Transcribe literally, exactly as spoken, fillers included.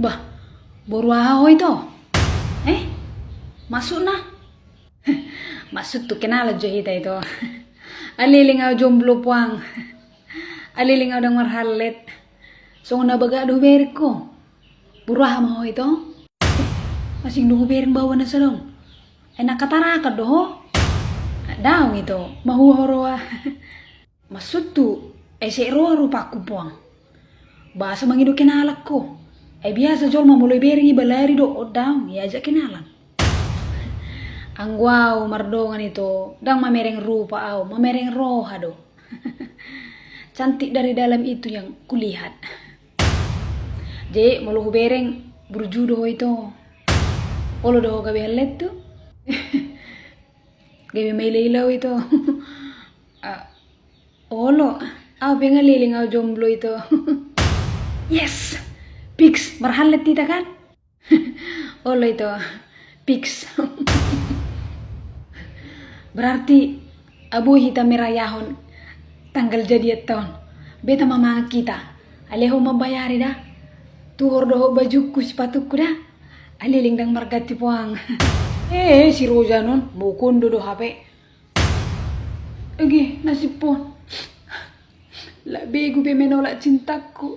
Bah, boru aha ho ito? Eh? Maksudna? Maksudhu kenalan jo hita ito. Aleleng au jomblo puang. Aleleng au ndang marhallet. Songon na bagak do hubereng ho. Boru aha ma ho ito? Asing do hubereng baoa na so adong. Ai na hatarakan do ho? Daong ito, mahua ho roha. Maksudhu, ai sai roha rupangku puang. Boasa mangido kenalan ho? Ai biasa jolma molo ibereng i balari do, o daong, iajak kenalan. Anggo au mardongan ito, ndang mamereng rupa au, mamereng roha do. Cantik dari dalam itu yang kulihat. Jadi molo hubereng, burju do ho ito. Olo do ho gabe hallet tu? Gabe mailaila ho ito? Ah, olo. Au pe nga leleng au jomblo ito. Yes. Fix marhallet hita kan? Olo ito. Fix. Berarti boi hita merayahon tanggal jadian ta on. Beta ma mangan hita. Alai ho mambayari da. Tuhor do ho bajungku, sipatungku da. Aleleng ndang marganti puang. Eh, si Roja non, mokon do do hape. Ege, nasib on. Lak begu be menolak cintaku.